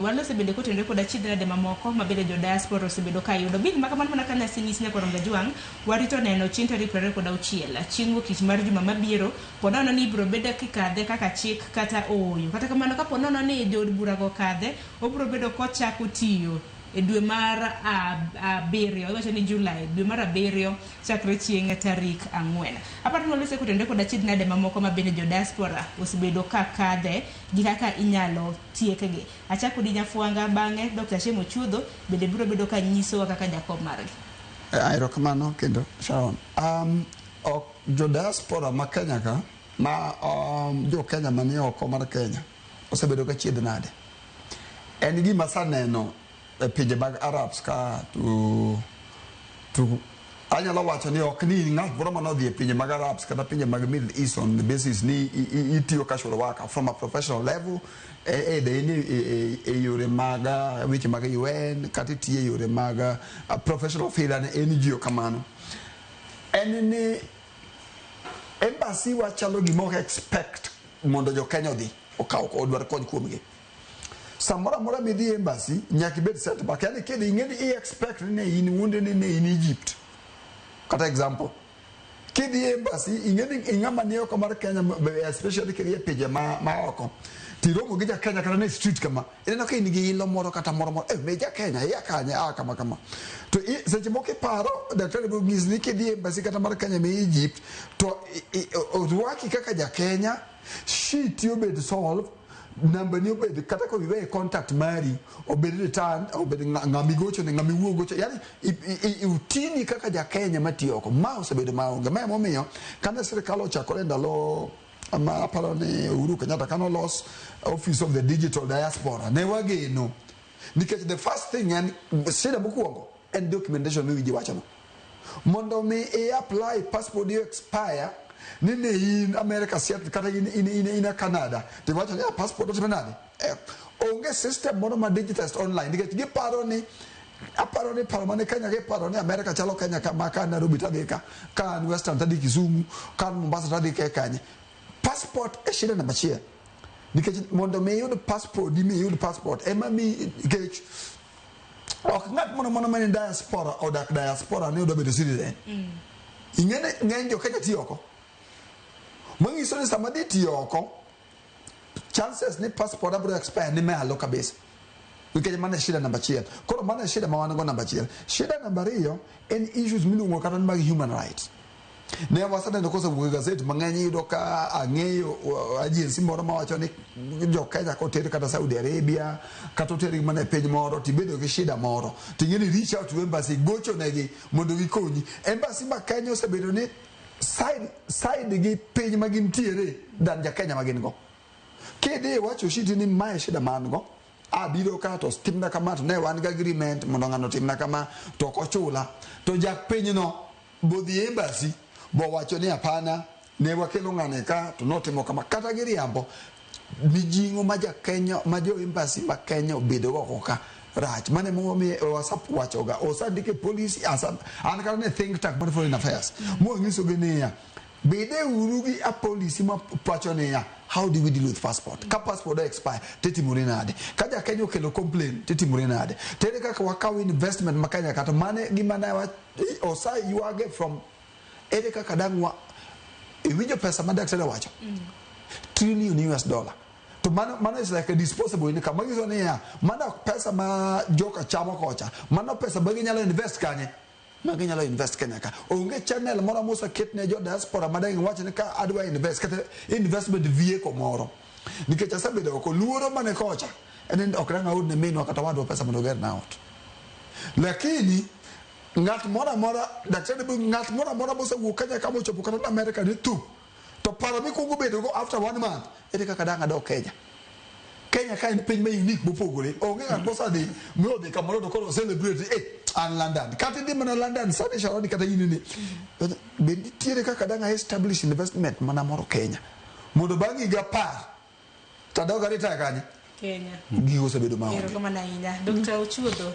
Walose bende kotenore kod achiedh nade mamoko ma bende jo diaspora osebedo ka yudo. Bill ma kamano mana ka nyasi nyis nyakwar Ongajwang' warito neno chieng' tarik 26 chieng' wuok tich mar juma mabiro po nono ni ibiro bed kikadhe kaka chik kata ooyo. Kata kamano kapo nono ni jood burago okadhe obiro bedo kochako tiyo e dwe mar abiriyo iwacho ni July dwe mar abiriyo chakre chieng' tarik 4. Aparo ni walose kotenore kod achiedh nade mamoko ma bende jo diaspora osebedo ka kadhe gi kaka inyalo tiekgi. Achako kodi Nyafwanga bang'e Dr. Shem Ochuodho bende biro bedo ka nyisowa kaka jakom margi. Erokamano kendo Sharon. Ok jo diaspora ma Kenya ka ma jo Kenya manie oko mar Kenya osebedo ka chiedh nade. En gima asaneno e pinje mag Arabs ka to anyalo wacho ni ok ni ng'at moro manodhi e pinje mag Arabs kata pinje mag Middle East on the basis ni itiyo casual worker from a professional level e e e, e yore mag weche mag UN kata itiyo e yore mag professional field an NGO kamano. En ni embassy wa chalo gima ok expect mondo jo Kenya odhi okaw odwar kony kuomgi. Samoro amora midhi e embassy nyaka ibed set back. Yani kidhi ing'e ni i expect ni ne in wuonde ni ne in Egypt. Kata example. Kidhi e embassy ing'e ni ing'ama ni oko mar Kenya especially kidhi e pinje ma oko. Tiromo gi ja Kenya kata ne street kama. Ineno ka in gi ilo moro kata moro moro. Eh, me ja Kenya, iya kanye, a kama kama. To seche moko iparo daktari biro nyisi ni kidhi e embassy kata mar Kenya me Egypt to orwaki kaka ja Kenya, sheet obed solve namba ni obed kata ka iwe contact mari obed return obed ng'ama igochone ng'ama iwuo gocho yani utini kaka ja Kenya matiyo oko ma osebedo maonge ma emomiyo kane sirikal ochakore ndalo ma aparo ni Uhuru Kenyatta kane olos office of the digital diaspora ne wageno nikech the first thing en shida mokwongo en documentation miwinjo wachono mondo mi i apply passport i expire ni ne in America Seattle kata in Canada to iwacho ni passport otime nade onge system moro ma digitized online nikech giparo ni aparo ni paro mane Kenya giparo ni America chalo Kenya kama ka Nairobi tadhi ka an Western tadhi Kisumu ka an Mombasa tadhi ka kanye passport e shida namba achiel nikech mondo mi iyud passport mi iyud passport ema mi nikech ok ng'at moro moro mane diaspora odak diaspora ni odwa bedo citizen ing'e ni ng'eny jo Kenya tiyo oko manyiso ni sama dhi tiyo oko chances ni passport abiro expire ni malo kabisa nikech mano e shida namba achiel koro mano e shida ma wan go namba achiel shida namba ariyo en issues miluongo kata ni mag human rights ne waseneno kosewuok e gazet mang'eny iyudo ka ang'eyo agency moro mawacho ni jo Kenya koter kata Saudi Arabia kata otergi mana e piny moro tibedo gi shida moro ting'e ni reach out to embassy gocho negi mondo gikonyi embassy ma Kenya osebedo ni side gi piny ma gintiere than ja Kenya ma gin go kidhi iwacho shiti ni mae shida ma an go abiro ka to timna kama to ne wan gi agreement mondo ng'ano otimna kama to ok ochula to jak pinyno bodhi embassy bowacho ni hapana ne wakelo ng'ane ka to notimo kama kata giriambo mijing'o ma ja Kenya ma jo embassy ma Kenya obedo go oko ka rach mano emomiyo wasewachoga osandike policy asa an kata ne think tank mar foreign affairs mwanyisogi niya bede uru gi a policy ma wacho niya how do we deal with passport ka passport o expire titimore nade ka ja Kenya okelo complain titimore nade tere kaka wakawo investment ma Kenya kata mane gima ne oseywage from ere kaka dang' wa iwinjo pesa ma daktari owacho trillion US dollar to mano is like a disposable income manyiso niya mano ok pesa ma joka chamo kocha mano pesa ma ginyalo invest kanye ma ginyalo invest Kenya ka onge channel moro moseket ne jo diaspora ma dang' wach ni ka adwa invest kata investment vehicle moro nikech asebedo oko luoro mane kocha en ni ok dang' aor ne minwa kata wadwa pesa mondo ogerna ot lakini ng'at moro amora daktari ng'at moro amora mosewuok Kenya ka mochopo kata America ni thup to paro mikwongo bedo go after one month ere kaka dang' adok Kenya Kenya ka en piny ma unique mopogore onge ng'at mosadhi mi odhi kamoro to koro celebrate eh an London kata idhi mana London sani Sharon kata in ni be nitiere kaka dang' a establish investment mana moro Kenya mondo bang' higa 10 to adog a retire kanye Kenya. Gigo osebedo maonge. Erokamano ahinya. Dr. Ochuodho.